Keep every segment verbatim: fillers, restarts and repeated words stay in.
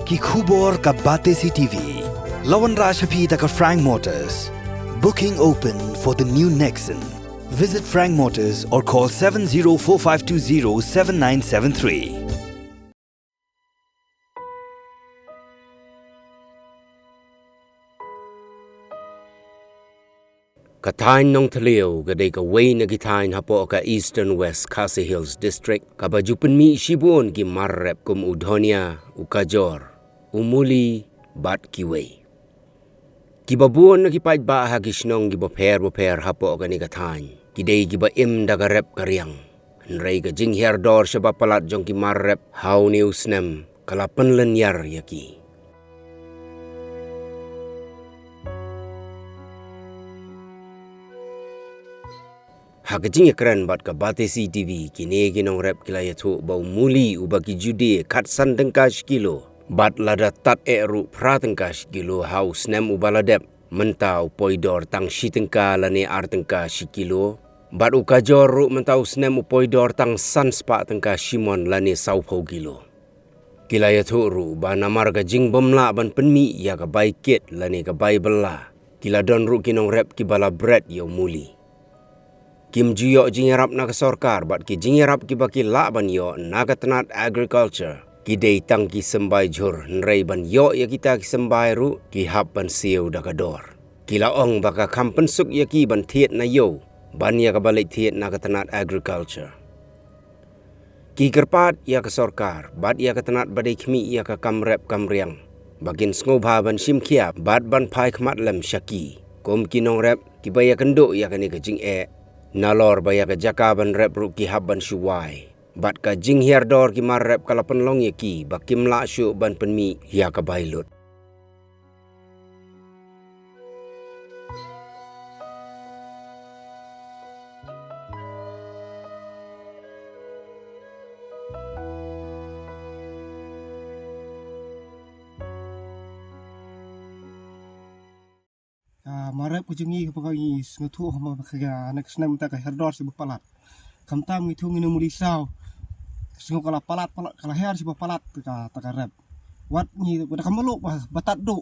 Ki khubor ka Batesi T V. La wanrah sha phi da ka Frank Motors. Booking open for the new Nexon. Visit Frank Motors or call seven zero four five two zero seven nine seven three. Ka thaiñ Nongthliew ka dei kawei na ki thaiñ hapoh ka Eastern West Khasi Hills District kaba ju pynmih shibun ki mar rep kum u dhonia, u kajor, u muli bad kiwei. Kiba bun na ki paidbah ha ki shnong kiba pher bapher hapoh kane ka thaiñ ki dei kiba im da ka rep ka riang. Hynrei ka jinghiar dor shaba palat jong ki mar rep ha une u snem ka la pynlynñiar ïa ki. Ha ka jingïakren bad ka Batesi T V, kine ki nongrep ki la ïathuh ba u muli uba ki ju die khatsan tyngka shi kilo bad lada tad eh ruh phra tyngka shi kilo ha u snem uba la dep, mynta u poi dor tang shi tyngka lane ar tyngka shi kilo. Bad u kajor ruh mynta u snem u poi dor tang san spah tyngka shi mon lane sawphew kilo. Ki la ïathuh ruh ba namar ka jingbym lah ban pynmih ïa ka bai kit lane ka bai bylla, ki la don ruh ki nongrep kiba la bret ïa u muli. Kim ju ïoh jingïarap na ka sorkar bad ki jingïarap kiba ki lah ban ïoh na ka tnat agriculture ki dei tang ki symbai jhur, hynrei ban ïoh ïa kita ki symbai ruh ki hap ban siew da ka dor. Ki la ong ba ka kham pynsuk ïa ki ban thied na ïew ban ïa kaba leit thied na ka tnat agriculture. Ki kyrpad ïa ka sorkar bad ïa ka tnat ba dei khmih ïa ka kam rep kam riang ba kin sngewbha ban shim khia bad ban phai khmat lem sha ki kum ki nongrep kiba ïakynduh ïa kane ka jingeh, nalor ba ïa ka jaka ban rep ruh ki hap ban shu wai. Bad ka jinghiar dor ki mar rep ka la pynlong ïa ki ba kim lah shuh ban pynmih ïa ka bai lut. Ka mar rep ka jong ngi kaba ngi sngewthuh ha ka next snem ta ka hiar dor shi ba palat. Khamtam ngi thu ngi nang muli saw. Sngew ka la palat, palat, ka la hiar shi ba palat ta ka, ta ka rep. Wat ngi, wat ka mluh ba, ba tad duh.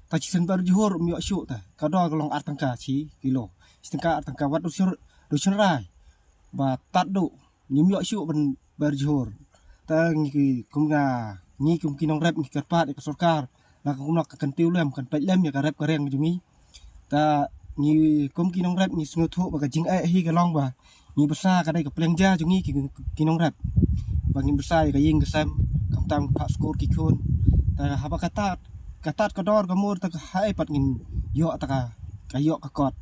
Ta shi sen bar jhur ym ïoh shuh ta. Ka dor ka long ar tyngka shi kilo. Shi tyngka ar tyngka wat du shur, du shynrai. Ba tad duh. Ngim ïoh shuh ban bar jhur. Ta ngi ki kum nga, ngi kum ki nongrep ngi kyrpad ïa ka sorkar. La ka kumno ka kyntiew lem, kan peit lem ïa ka rep ka riang jong ngi. Ta ngi kum ki nongrep ngi sngewthuh ba ka jingeh hi ka long ba ngi bsa ka dei ka pliang ja jong ngi ki, ki nongrep. Ba ngi bsa ïa ka ïing ka sem, khamtam ka phah skul ki khun. Ta haba ka tad, ka tad ka dor ka mur ta ka haei pat ngin ïoh ta ka, ka ïoh ka kot.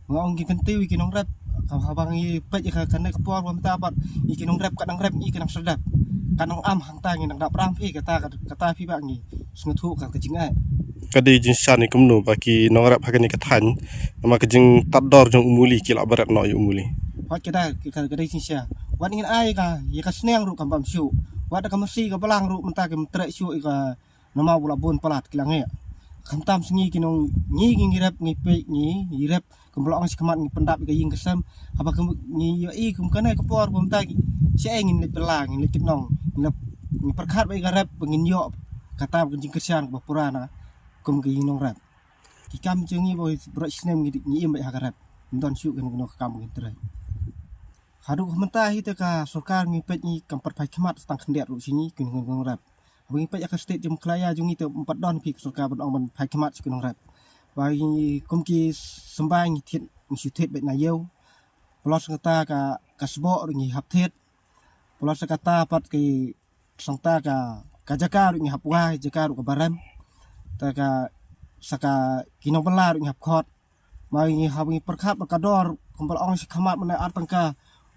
Nga ong ki kyntiew ïa ki nongrep, ka haba ngi peit ïa ka kane ka por ba mynta pat ïa ki nongrep ka nang rep ïa ki nang serdep. Ka nang am hangta ngi nang dap rang phi kata, kata phi ba ngi sngewthuh ka, ka jingeh. Ka dei jingshisha ne kumno ba ki nongrep ha kane ka thaiñ, namar ka jingtad dor jong u muli ki lah ba rep noh ïa u muli. Hooid ka dei, ka, ka dei jingshisha. Wat ngin ai ka, ïa ka sniang ruh kam bam shuh. Wat da ka masi ka blang ruh mynta kim treh shuh ïa ka namar u la bun palat ki la ngeh. Khamtam sngi ki nong ngi ngi ngi rep ngi peit ngi, ngi rep kum ba la ong shi khmat ngi pyndap ïa ka ïing ka sem. Haba kum ngi ïohi kum kane ka por ba mynta ngi shaei ngin leit bylla ngin leit kytnong. Ngi leit ngi pyrkhat ba ïa ka rep ba ngin ïoh kata ba ka jingkyrshan kaba pura na kum ka ïing nongrep. Ki kam jong ngi ba baroh shi snem ngi, ngi im beit ha ka rep. Ngim don shuh kano kano ka kam ba ngin trei. Haduh mynta hi te ka sorkar ngi peit ngi kam pat phai khmat tang khyndiat ruh shi ngi ki nong nongrep. Haba ngi peit ïa ka state jong Meghalaya jong ngi te ym pat don phi ka sorkar ban ong ban phai khmat sha ki nongrep. Ba ngi kum ki symbai ngi thied ngi shu thied beit na ïew. Plus kata ka, ka sboh ruh ngi hap thied. Plus kata pat ki sangta ka, ka jaka ruh ngi hap wai, jaka ruh kaba rem. Ta ka, sa ka ki nongbylla ruh ngi hap khot. Ma ngi hap ngi pyrkhat ba ka dor kumba la ong shi khmat mynne ar tyngka.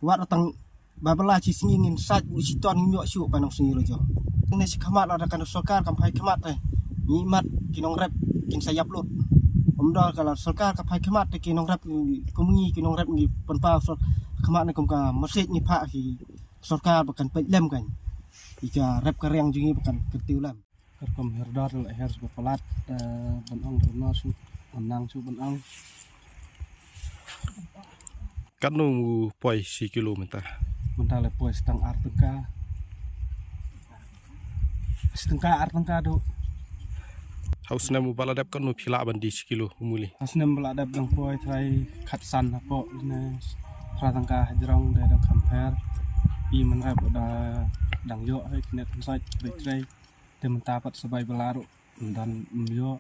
Wat tang ba bylla shi sngi ngin sait ruh shi ton ngim ïoh shuh ba nang sngi la jong. Ngi shi khmat lada ka sorkar kam phai khmat te ngi mat ki nongrep kin sa ïap lut. Ym dor ka la sorkar ka phai khmat te ki nongrep kum ngi ki nongrep ngi pynpaw sor khmat ne kum ka message ngi phah ki sorkar ba kan peit lem kan. Ïa ka rep ka riang jong ngi ba kan kyntiew lem. Ka rukom hiar dor la hiar shu ba palat, eh, ban ong kumno shu, ban nang shu ban ong. Katno u poi shi kilo mynta? Mynta la poi shi tang ar tyngka. Shi tyngka ar tyngka duh. Tau snem u ba la dep katno phi lah ban die shi kilo u muli? Tau snem ba la dep dang poi trai khatsan hapoh ne phra tangka hajrong de dang khamper. I man rep da dang yoh hai knet soi bai trai. Te mynta pat sabai bala ruh dan myo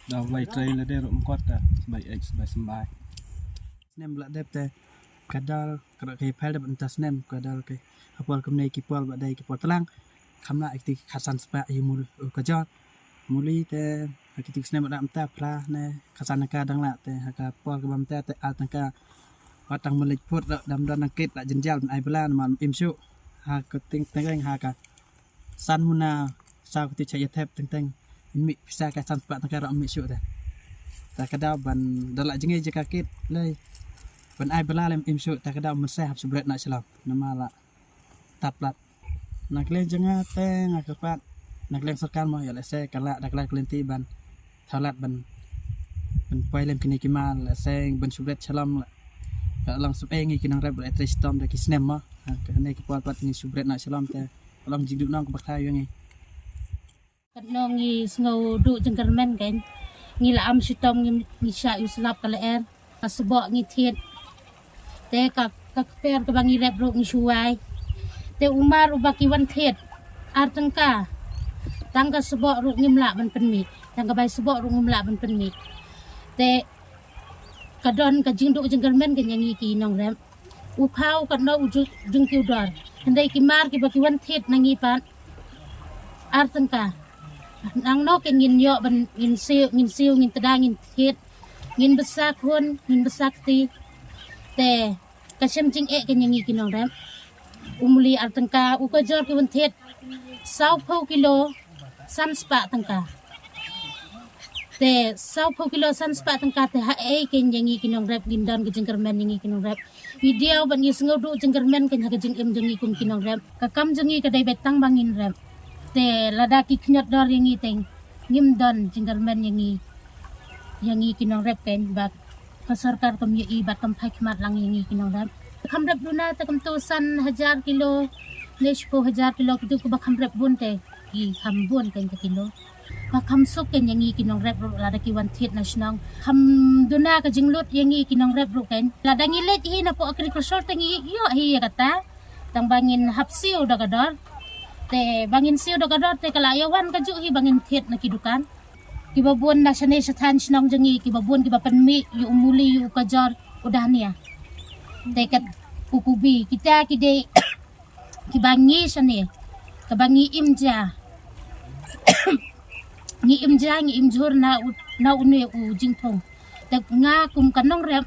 da bai trai la de ruh mkot da bai ek bai sembai. Snem ba la dep te kadal kra kai phel dep enta snem kadal kai hapol kumne ki pol ba dai ki pol tlang. Kham lah iti khatsan spah ïa mul u kajor. Muli te ha kiti snem da mta phra ne khatsan ka dang lah te ha ka por ka bam te te al tangka. Wat tang malik put da dam don nang kit la jenjal ai bala man im shu. Ha ka ting teng ha ka san muna sa ka ti cha ya thep teng teng. Mi pisa ka san spah tangka ra mi shu te. Ta ka da ban da la jenge je ka kit lei. Ban ai bala lem im shu ta ka da man sa hap subret na shalom. Nama la tap lat. Na kleng janga te nga ka pat na kleng sorkar mo ya lese kala da kala klenti ban thalat ban ban poi lem kini ki mal lese ban subret shalom la. Ka lang sub eng ki nang rep la tre stom da ki snem mo. Ha, ka ne ki pol pat ngi subret na shalom te. Ka lang jingdu nong ka bakha yangi. Katno ngi sngew duh jingkyrmen kan. Ngi la am shitom ngi, ngi sha yu slap ka lyer. Ka sboh ngi thied. Te ka, ka kper kaba ngi rep ruh ngi shuwai. Te umar uba ki wan thied ar tangka. Tang ka sboh ruh ngim lah ban pynmih. Tang ka bai sboh ruh ngim lah ban pynmih. Te ka don ka jingduh jingkyrmen ka ngi ki nongrep. U phaw katno u ju-, jingkiew dor. Hynrei ki mar kiba ki wan thied na ngi pat ar tangka. Nangno ke ngin ïoh ban ngin siew, ngin siew, ngin tda, ngin thied, ngin bsa khun, ngin bsa kti. Te ka shem jingeh ka ngi ki nongrep. U muli ar tangka, u kajor ki wan thied saw phew kilo san spah tangka. Te saw phew kilo san spah tangka te ha ei ke ngi ki nongrep ngin don ka jingkyrmen ngi ki nongrep. Video ban ngi sngew duh jingkyrmen kan ha ka jingim jong ngi kum ki nongrep. Ka kam jong ngi ka dei beit tang ba ngin rep. Te lada ki khñiot dor ïa ngi teng ngim don jingkyrmen ïa ngi. Ïa ngi ki nongrep kan ba ka sorkar kam ïohi bad kam phai khmat lang ïa ngi ki nongrep. Kham rep duna te kumto san hajar kilo ne shiphew hajar kilo kitu kiba kham rep bun te ki kham bun kan ka kilo. Ba kham suk kan ïa ngi ki nongrep ruh lada ki wan thied na shnong. Kham duna ka jinglut ïa ngi ki nongrep ruh kan. Lada ngi leit hi na pok agriculture te ngi ïoh hi ïa kata. Tang ba ngin hap siew da ka dor. Te ba ngin siew da ka dor te ka la ïa wan ka juh hi ba ngin thied na ki dukan. Kiba bun na shane shathan shnong jong ngi kiba bun kiba pynmih ïa u muli ïa u kajor u dania. Te kat u kubi kita ki dei kiba ngi shane kaba ngi im ja. Ngi im ja ngi im jhur na u, na une u jingthung. Te nga kum ka nongrep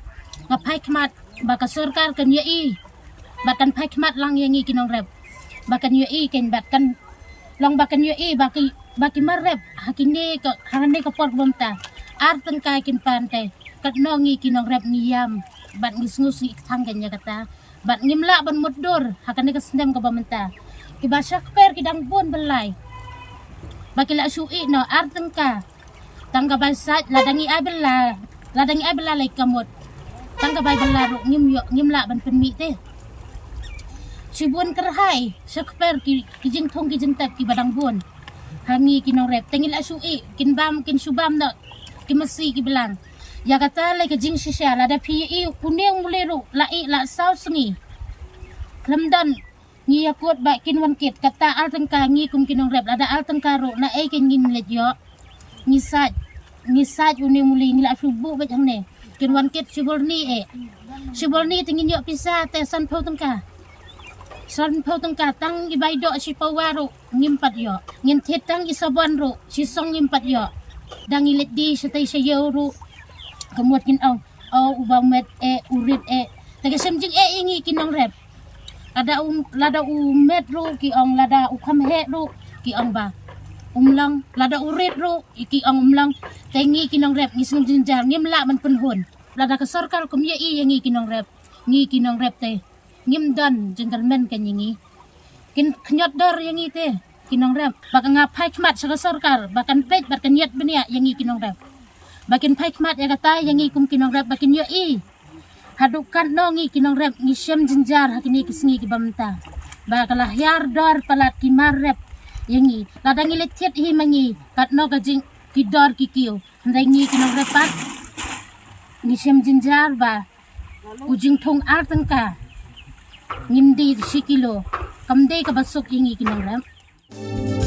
nga phai khmat ba ka sorkar kan ïohi. Ba kan phai khmat lang ïa ngi ki nongrep. Ba kan ïohi kan ba kan long ba kan ïohi ba ki, ba ki mar rep ha kine ka, ha kine ka por bom ta. Ar tangka kin pan te katno ngi ki nongrep ngi ïam. Bad ngi sngew sngi kthang kan ïa kata. Bad ngim lah ban mutdur ha kane ka snem kaba mynta. Kiba shakper ki dang bun belai. Ba ki la shu ih no ar tangka. Tang ka bai sait lada ngi ai bela, lada ngi ai bela lai ka mut. Tang ka bai bela ruh ngim ïoh, ngim lah ban pynmih te. Shibun kyrhai shakper ki, ki jingthung ki jingtep kiba dang bun. Ha ngi ki nongrep te ngi la shu ih kin bam kin shu bam no ki masi ki belang. Ïa kata lai ka jingshisha lada phi ïa ih une u muli ruh la ih la saw sngi. Khlem don ngi ïa kut ba kin wan kit kata ar tangka ngi kum ki nongrep lada ar tangka ruh na ei kin ngin leit ïoh. Ngi sait, ngi sait une u muli ngi la shu buh bad hangne. Kin wan kit shibor ni eh. Shibor ni te ngin ïoh pisa te san phew tangka. San phew tangka tang i bai doh shi pawa ruh ngim pat ïoh. Ngin thied tang i sabon ruh shi song ngim pat ïoh. Dang i leit die shatei shaïew ruh. Ka mut kin ong o u ba met eh u rit eh. Te ka shem jingeh ïa ngi ki nongrep. Lada u, lada u met ruh ki ong lada u kham heh ruh ki ong ba um long lada u rit ruh ki ong um long. Te ngi ki nongrep ngi sngew jynjar ngim lah ban pynhun. Lada ka sorkar kum ïohi ïa ngi ki nongrep. Ngi ki nongrep te ngim don jingkyrmen kan ïa ngi. Kin khñiot dor ïa ngi te ki nongrep ba ka nga phai khmat sha ka sorkar ba kan peit ba kan ïat bniah ïa ngi ki nongrep. Ba kin phai khmat ïa kata ïa ngi kum ki nongrep ba kin ïohi. Haduh katno ngi ki nongrep ngi shem jynjar ha kine ki sngi kiba mynta. Ba ka la hiar dor palat ki mar rep ïa ngi. Lada ngi leit thied hi ma ngi katno ka jing ki dor ki kiew, hynrei ngi ki nongrep pat ngi shem jynjar ba u jingthung ar tyngka ngim dei shi kilo, kam dei kaba suk ïa ngi ki nongrep.